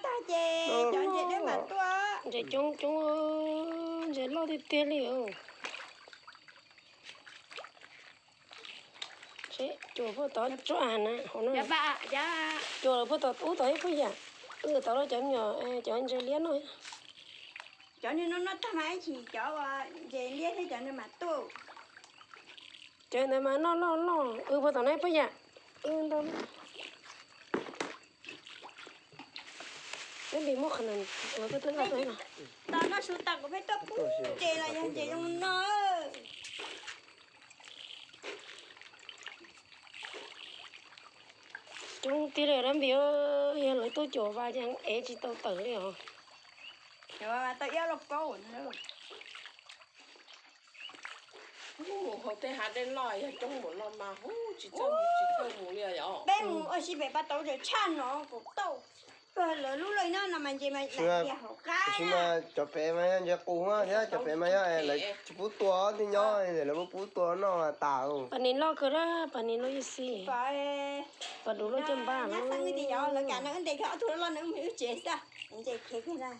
tag ces cov ntses dawb mam tuaj. Ntses coob coob, ntses loj tiag tiag li. Cuam puag tod tsuab na, hauv no. Cuam lawm puag tod ub tod ib puag yam. Wb tod los cov me nyuam, cov ntses liab no. Cov niag no noj tag mas ib chim cov ntses liab thiab cov niag mam tuaj. Cov ntawd mas noj loj loj, wb puag tom no ib puag yam. Wb ntau. Peb npis muab qhov ntawd, tus twb noj tau no. Tos noj su tas kuv pheej tuaj pub ntses los yog ntses zoo no. Coob tiag li dab npis, yog lawv tuaj cuam vas ces ev tsis tau tawm li os. Tau ib ob lauj kaub. Hauv tej hav dej loj yog coob npaum no mas hu tsis txawj mus, tsis txawj mus li os. Peb mus ua si pem pas tauv tseem tshaj no kuv tau. Lawv lub loj no no mas ntses mas hauv qab. Tiam sis mas cov pem mas yog ntses qus thiab cov pem mas yog lawv tsis pub tua, tib nyob lawv pub tua noj tas. Pas nis loj kawg, pas nis loj ib xib. Pas dub loj caj npab. Lawv kam no wb ntes kiag ob tug loj loj no wb mus wb tsev xwb. Ntses khiav kiag na.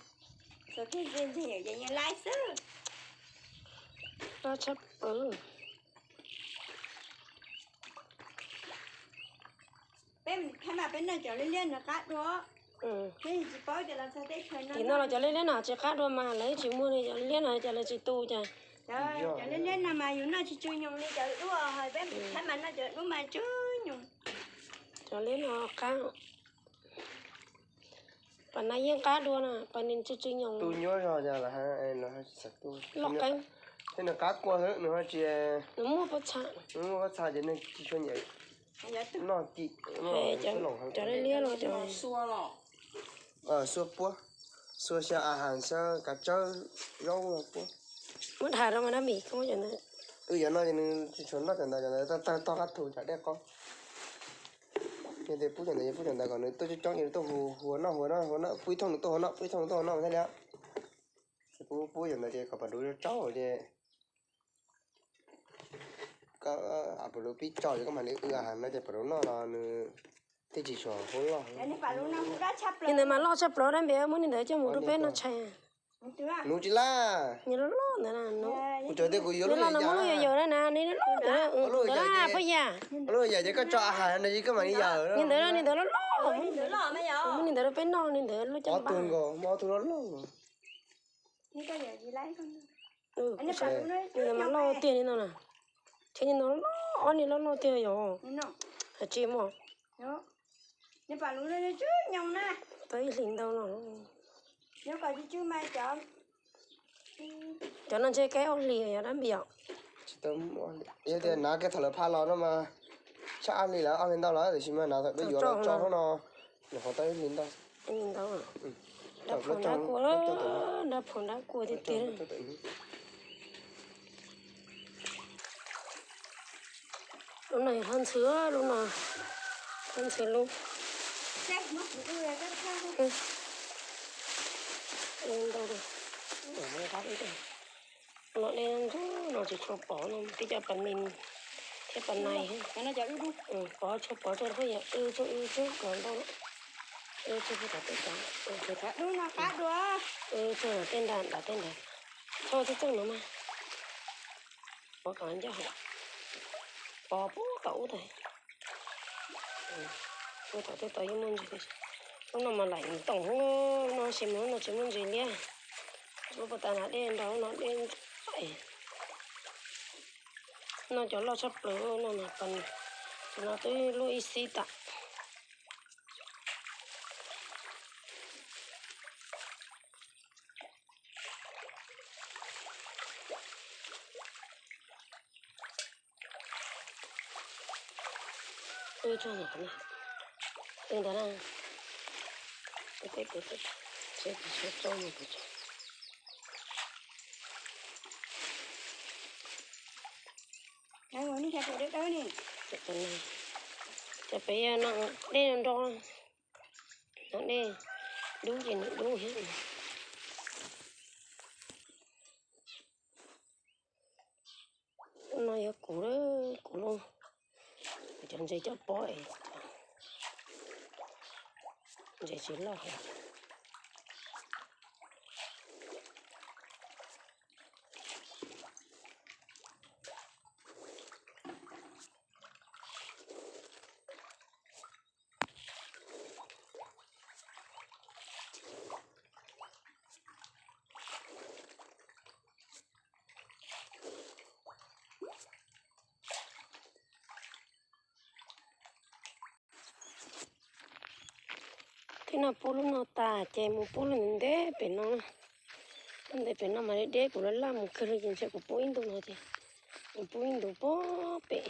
Ntses yeej laib xwb. Loj tshaj plaws. Peb thaum mas peb noj cov liab liab no qab dua. Peb tsis paub tias los txog teb chaws no. Tim no los cov liab liab no tsis qab dua mas lawv tsis muag li, cov liab no ces lawv tsis tu cas. Cov liab liab no mas yus noj tsis tsw nyoos li cov dub, peb thaum mas noj cov dub mas tsw nyoos. Cov liab no qab. Pas no yeej qab dua na, pas nis tsw tsw nyoos. Tu nyuaj zog cas lawv tsis xav tu. Loj qeeb. Thiab nws qab kua xwb nws ho tsis, nws muaj pob txha, nws muaj pob txha ces nws tsis tshua nyiam noj ci. Cov liab liab los cov xua puab, xua xyaw a has xyaw kav tsawb zaub puab. Muab dhas rau mas dab npis koj muab cov ntawd. Wb yuav noj ces nws tsis tshua noj cov ntawd, cov ntawd tawg tawg tog qab thu cov dej qaub. Yog tias pub cov ntawd, yog pub cov ntawd kom nws tuaj coob coob ces nws tuaj hu, hu noj, hu noj, hu noj, pub ib thooj nws tuaj hu noj, pub ib thooj nws tuaj hu noj thiaj li. Ces pub, pub cov ntawd ces kom pas duv tsaub ces, pas duv pib tso ces koj mam li wb a has no ces pas duv noj los nws thiaj tsis tshua hu loj. Li ntawd mas loj tshaj plaws dab npis, muab li ntawd coj mus rau peb noj tshais. Nuv tsis laj. Nws loj loj ntawd na. Kuv tsuas tias kuv yuav lub yam yam na, nws loj loj ntawd na, phooj ywg. Lub yam ces koj tso a has no ces koj mam li yam. Li ntawd, li ntawd loj loj. Muab li ntawd rau peb noj, li ntawd loj caj npab. Ob tug nkaus, muaj ob tug loj loj. Li ntawd mas loj tiag li no na. Thiab li no loj, ob niag loj loj tiag yom. Hais tsis muaj. Tau ib hlis ntau no. Cov no ntshe kaib ob hlis yog dab npis os. Yog tias nav kiag thaum lawv pha los no mas tshaj ob hlis lawm, ob hlis ntau lawm, tiam sis mas nav thaum peb yuav los tso hnub no, nyuam qhuav tau ib hlis ntau. Dab phom dab kua, dab phom dab kua tiag tiag. Lub no yog hlob ntxhw, lub no hlob ntxhw lub. Ntau, no dej ntub no tsis tshua pom no, tib co pas nis thiab pas nais. Pov tshua pov txog phooj ywg, wb txog wb txog kom ntau, wb txog pem tom tej tod, wb txog tej nrad nrad tej nrad, txhob txog txog no mas. Pov kom ncaj hauv, pov puag tom ub tag. Puag tom tej tod yeej muaj ntsis tiam sis lub no mas laim toom, lub no sis mas lub no tsis muaj ntsis liab. Lub puag ta nrad dej nrog lub no dej ntsuab. No cov loj tshaj plaws no, tus no twb luaj ib xib tas. Wb tso ntawm qhov no, wb ntawd na, wb tej tus teb, seb tus tso mus tus tso. Cov pem yog no dej nro, no dej dub ces nws dub thiab. No yog kuv, kuv lub, kuv cov ntses coj pob es ntses tsis loj heev. Ib no pub lub no tas ces mus pub lub ntev pem no. Lub ntev pem no mas deb deb, kuv laj laj mus kawg li ces ntshe kuv pub ib ntu no ces mus pub ib ntu pem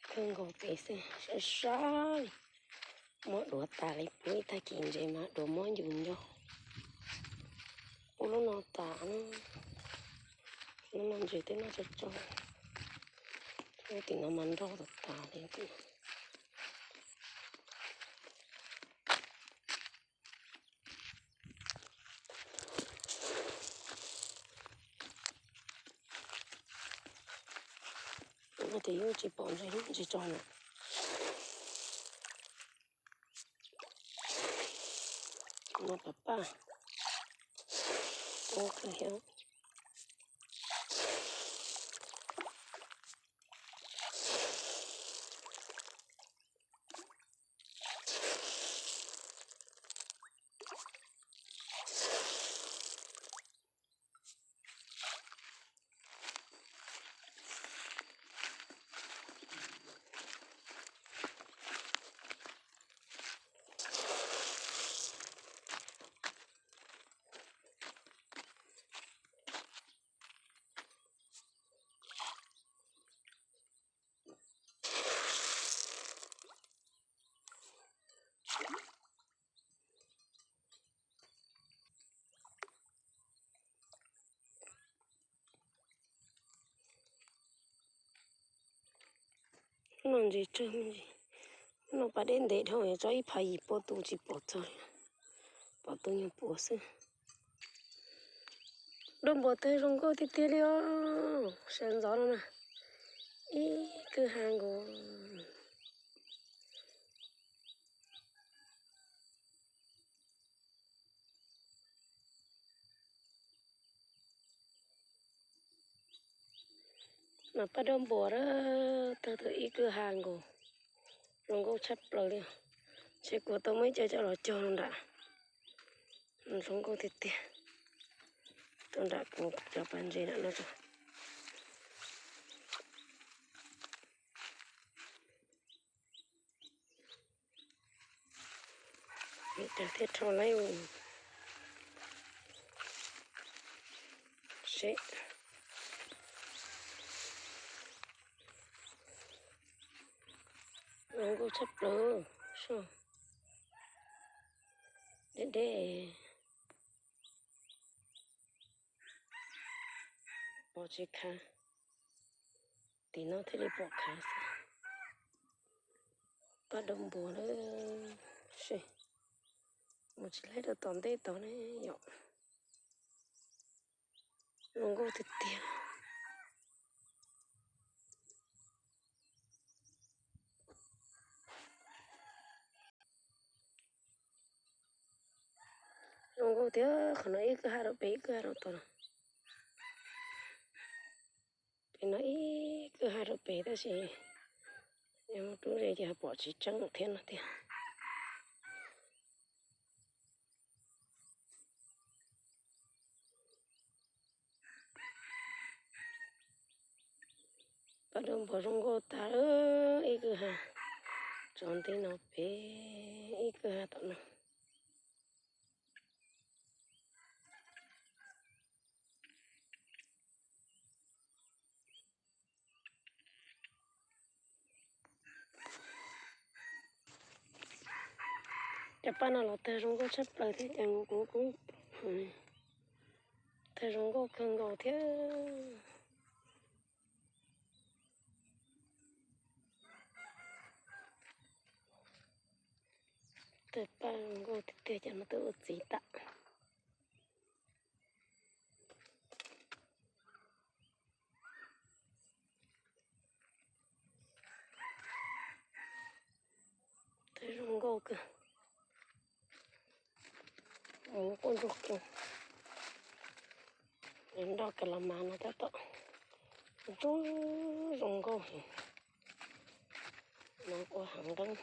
kawg nkaus pem xwb, sab sab li. Muab duav tas li, pub ib tag kis ntses mas duav muab ncus nco. Pub lub no tas, lub no ntses twb noj tsau tsau, lub tim no mas nrog tas tas li. No ces yeej tsis pom ntses, ntses tso na. No pab paj, ub kawg thiab. No ntses tsawg me ntsis. No pas deb ntev dhau, tso ib phav yim pua tus tsis pom txog li, pom tus nyuag puav xwb. Dua npuas tawg zoo nkauj tiag tiag li os, sawv ntxov no na, ib kwj ha nkaus. No paj dua npuas tawg tau ib kwj ha nkaus, zoo nkauj tshaj plaws li. Ntshe kuv tau muaj ib co coj los cog rau nram, zoo nkauj tiag tiag. Tuaj nram kuv cov pas ntses nram no tso. Cas thiaj rho laib seb. Zoo nkauj tshaj plaws, soj deb deb. Pom tsis khav, tim no thiaj li pom khav xwb. Paj dua npuas lawm, mus tsis laib rau tom ntej tod ne yom. Zoo nkauj tiag tiag. Zoo nkauj tiag, qhov no ib kwj ha rau pem ib kwj ha rau tod no. Pem no ib kwj ha rau pem tab sis yog rub ze ces pom tsis tseeb thiab no tiag. Paj dua npuas zoo nkauj tas, ib kwj ha tso nti no pem, ib kwj ha tom no. Cov paj no los tawg zoo nkauj tshaj plaws thiab, cas kuv kuj tawg zoo nkauj kawg nkaus thiab. Tawg paj zoo nkauj tiag tiag, cov no twb ua txiv tas. Tawg zoo nkauj kawg. Mus quaj ntsuag qees, nroj kas las mas no tab tom ntsuag zoo nkauj heev. No ua heev nqeeb.